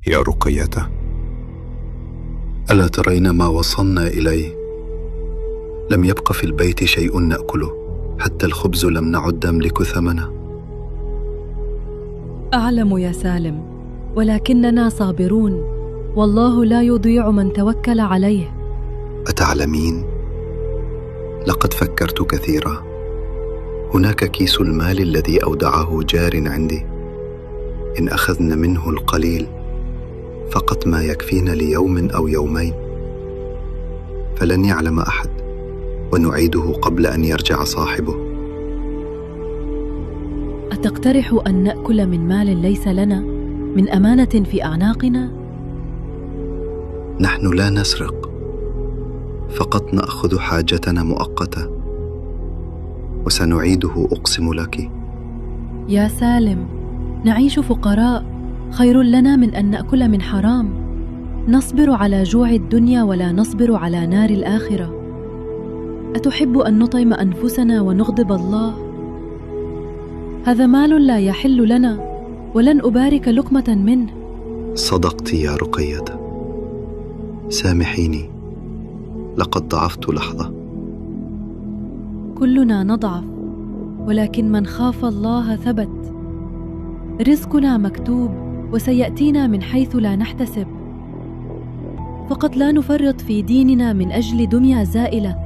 يا رقية، ألا ترين ما وصلنا إليه؟ لم يبق في البيت شيء نأكله، حتى الخبز لم نعد نملك ثمنه. أعلم يا سالم، ولكننا صابرون، والله لا يضيع من توكل عليه. أتعلمين؟ لقد فكرت كثيرا. هناك كيس المال الذي أودعه جار عندي، إن أخذنا منه القليل فقط ما يكفينا ليوم أو يومين، فلن يعلم أحد، ونعيده قبل أن يرجع صاحبه. أتقترح أن نأكل من مال ليس لنا، من أمانة في أعناقنا؟ نحن لا نسرق، فقط نأخذ حاجتنا مؤقتة وسنعيده، أقسم لك. يا سالم، نعيش فقراء خير لنا من أن نأكل من حرام. نصبر على جوع الدنيا ولا نصبر على نار الآخرة. أتحب أن نطعم أنفسنا ونغضب الله؟ هذا مال لا يحل لنا، ولن أبارك لقمة منه. صدقت يا رقية، سامحيني، لقد ضعفت لحظة. كلنا نضعف، ولكن من خاف الله ثبت. رزقنا مكتوب وسيأتينا من حيث لا نحتسب. فقط لا نفرط في ديننا من أجل دنيا زائلة.